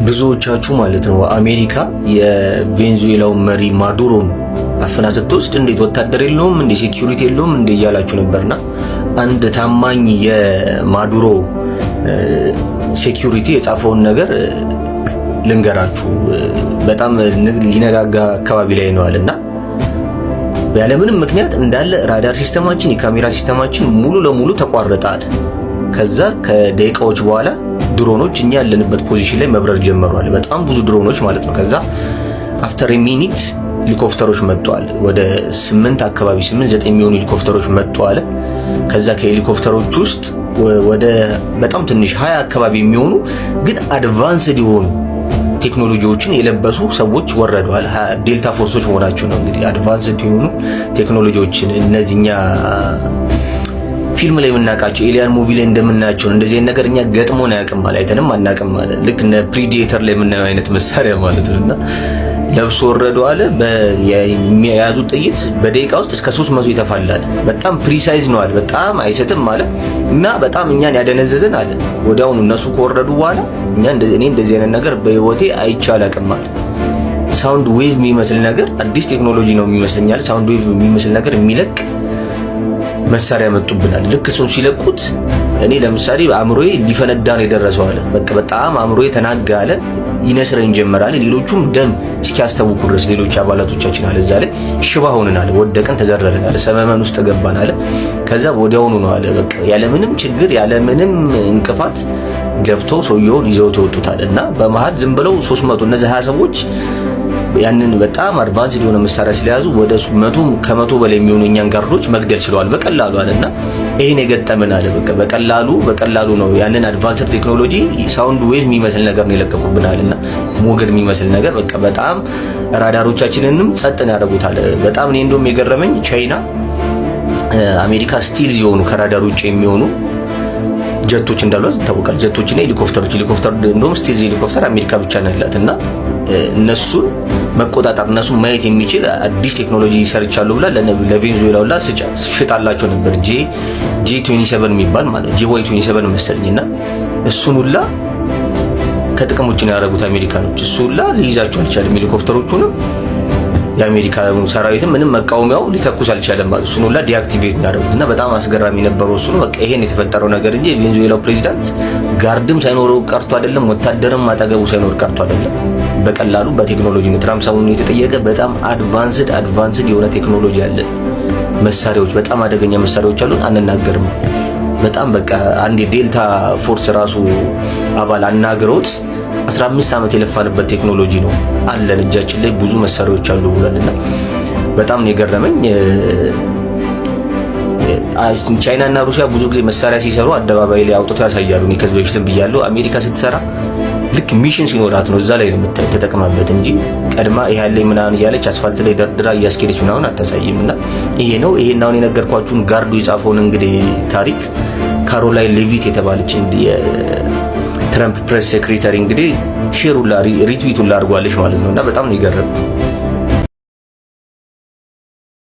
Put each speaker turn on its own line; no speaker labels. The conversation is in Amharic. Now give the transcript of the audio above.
ብዙዎቻችሁ ማለት ነው አሜሪካ የቬንዙዌላውን መሪ ማዱሮን አፍና ስትወስድ እንዴት ወታደር የለውም እንዴ፣ security የለውም እንዴ እያላችሁ ነበርና አንድ ታማኝ የማዱሮ security የጻፈውን ነገር ልንገራችሁ። በጣም ሊነጋጋ አካባቢ ላይ ነው አለና ያለምንም ምክንያት እንዳለ radar system ኣችን፣ የካሜራ system ኣችን ሙሉ ለሙሉ ተቋረጠ አለ። ከዛ ከደቂቃዎች በኋላ ድሮኖች እኛ ያለንበት position ላይ መብረር ጀመሯል። በጣም ብዙ ድሮኖች ማለት ነው። ከዛ after a minute ሄሊኮፕተሮች መጥተዋል። ወደ 8 አካባቢ፣ 8፣ 9 የሚሆኑ ሄሊኮፕተሮች መጥተዋል። ከዛ ከሄሊኮፕተሮች ውስጥ ወደ በጣም ትንሽ 20 አካባቢ የሚሆኑ ግን advanced የሆኑ ቴክኖሎጂዎችን የለበሱ ሰዎች ወረደዋል። Delta Force ኦች መሆናቸው ነው እንግዲህ። Advanced የሆኑ ቴክኖሎጂዎችን እነዚህኛ ፊልም ላይ የምናውቃቸው፣ alien movie ላይ እንደምናያቸው እንደዚህ አይነት ነገር እኛ ገጥሞን አያውቅም ማለት፣ አይተንም አናውቅም ማለት፣ ልክ እነ Predator ላይ የምናየው አይነት መሳሪያ ማለት ነው። እና ለብሶ ወረዱ አለ። የያዙት ጥይት በደቂቃ ውስጥ እስከ 300 ይተፋላል። በጣም precise ነው አለ። በጣም አይስትም አለ። እና በጣም እኛን ያደነዘዘን አለ፣ ወዲያውኑ እነሱ ከወረዱ በኋላ እኛ እኔ እንደዚህ አይነት ነገር በህይወቴ አይቼ አላውቅም አለ። Sound wave የሚመስል ነገር፣ አዲስ ቴክኖሎጂ ነው የሚመስለኛል። Sound wave የሚመስል ነገር የሚለቅ መሳሪያ መጡብናል። ልክ እሱን ሲለቁት እኔ ለምሳሌ አእምሮዬ ሊፈነዳ ነው የደረሰው አለ። በቃ በጣም አእምሮዬ ተናጋ አለ። ይነስረኝ ጀመር አለ። ሌሎቹም ደም እስኪያስታውኩ ድረስ ሌሎች አባላቶቻችን አለ እዛ ላይ ሽባ ሆንን አለ። ወደቀን፣ ተዘረርን አለ። ሰመመን ውስጥ ገባን አለ። ከዛ ወዲያውኑ ነው አለ፣ በቃ ያለምንም ችግር ያለምንም እንቅፋት ገብተው ሰውየውን ይዘው ተወጡታል። እና በመሀል ዝም ብለው 300 እነዚህ 20 ሰዎች ያንን በጣም advanced የሆነ መሳሪያ ስለያዙ ወደ 100፣ ከ100 በላይ የሚሆኑ እኛን guard ኦች መግደል ችለዋል በቀላሉ አለና ይሄን የገጠመን አለ። በቃ በቀላሉ በቀላሉ ነው ያንን advanced technology፣ sound wave የሚመስል ነገር ነው የለቀቁብን አለና ሞገድ የሚመስል ነገር በቃ በጣም ራዳሮቻችንንም ጸጥ ነው ያደርጉታል። በጣም እኔ እንደውም የገረመኝ ቻይና አሜሪካ stealth የሆኑ ከራዳር ውጭ የሚሆኑ ጀቶች እንዳሏት ይታወቃል። ጀቶችና ሄሊኮፕተሮች፣ ሄሊኮፕተር እንደውም stealth ሄሊኮፕተር አሜሪካ ብቻ ነው ያላት እና እነሱን መቆጣጠር፣ እነሱን ማየት የሚችል አዲስ ቴክኖሎጂ ሰርቻለሁ ብላ ለቬንዙዌላ ሁላ ሽጣላቸው ነበር። J 27 የሚባል ማለት፣ JY 27 መሰለኝ፣ እና እሱን ሁላ ከጥቅም ውጭ ነው ያደረጉት አሜሪካኖች። እሱ ሁላ ሊይዛቸው አልቻለም። ሄሊኮፕተሮቹንም የአሜሪካ ሰራዊትም ምንም መቃወሚያው ሊተኩስ አልቻለም ማለት፣ እሱን ሁላ deactivate ነው ያደረጉት እና በጣም አስገራሚ የነበረው እሱ ነው። በቃ ይሄን የተፈጠረው ነገር እንጂ የቬንዙዌላው ፕሬዚዳንት guard ም ሳይኖረው ቀርቶ አይደለም፣ ወታደርም አጠገቡ ሳይኖር ቀርቶ አይደለም። በቀላሉ በቴክኖሎጂ ነው። ትራምፕ ሰሞኑን የተጠየቀ በጣም advanced የሆነ ቴክኖሎጂ አለ፣ መሳሪያዎች፣ በጣም አደገኛ መሳሪያዎች አሉን፣ አንናገርም። በጣም በቃ አንድ የ Delta Force ራሱ አባል አናግረውት 15 ዓመት የለፋንበት ቴክኖሎጂ ነው አለን፣ እጃችን ላይ ብዙ መሳሪያዎች አሉ ብሏልና በጣም ነው የገረመኝ። ቻይና እና ሩሲያ ብዙ ጊዜ መሳሪያ ሲሰሩ አደባባይ ላይ አውጥተው ያሳያሉ። እኔ ከዚህ በፊትም ብያለሁ። አሜሪካ ስትሰራ ልክ mission ሲኖራት ነው እዛ ላይ ነው ተጠቅማበት እንጂ ቀድማ ይሄ ያለኝ ምናምን እያለች አስፋልት ላይ ደርድራ እያስኬደች ምናምን አታሳይም። እና ይሄ ነው። ይሄን አሁን የነገርኳችሁን guard ኡ የጻፈውን እንግዲህ ታሪክ ካሮላይን ሌቪት የተባለች የትረምፕ press secretary እንግዲህ share ሁላ retweet ሁላ አድርጓለች ማለት ነው። እና በጣም ነው የገረመኝ።